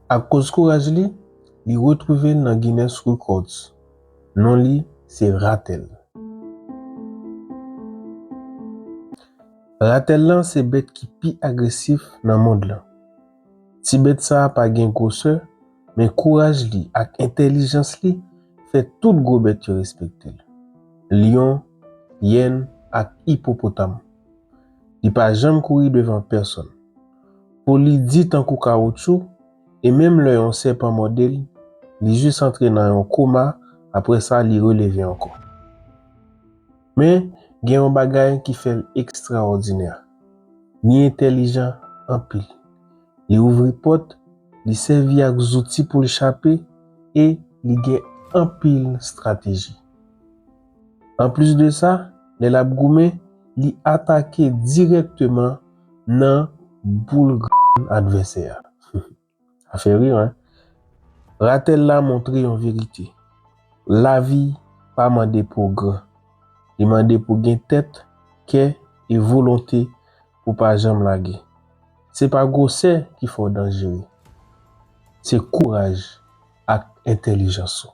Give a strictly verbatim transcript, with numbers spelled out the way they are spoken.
Akoz kouraj li, li retwouve l nan Guinness Records. Non li se Ratèl. Ratèl lan se bèt ki pi agresif nan mond lan. Ti bèt sa a pa gen gwosè, men kouraj li ak entèlijans li fè tout gwo bèt yo respekte l. Lyon, yèn ak ipopotam. Li pa janm kouri devan pèsonn. Po li di tankou kawotchou, e menm lè yon sèpan mòde l, li jis antre nan yon koma, apre sa li releve ankò. Men, gen yon bagay ki fè l ekstraòdinè. Li entèlijan anpil. Li ouvri pòt, li sèvi ak zouti pou l chape, e li gen anpil estrateji. Anplis de sa, lè l ap goumen, li atake dirèkteman nan boul grenn advèsè a. Sa fè ri, wi. Ratèl la montre yon verite. Lavi pa mande pou w gran. Li mande pou w gen tèt, kè e volonte pou w pa janm lage. Se pa gwosè ki fè w danjere. Se kouraj ak entèlijans ou.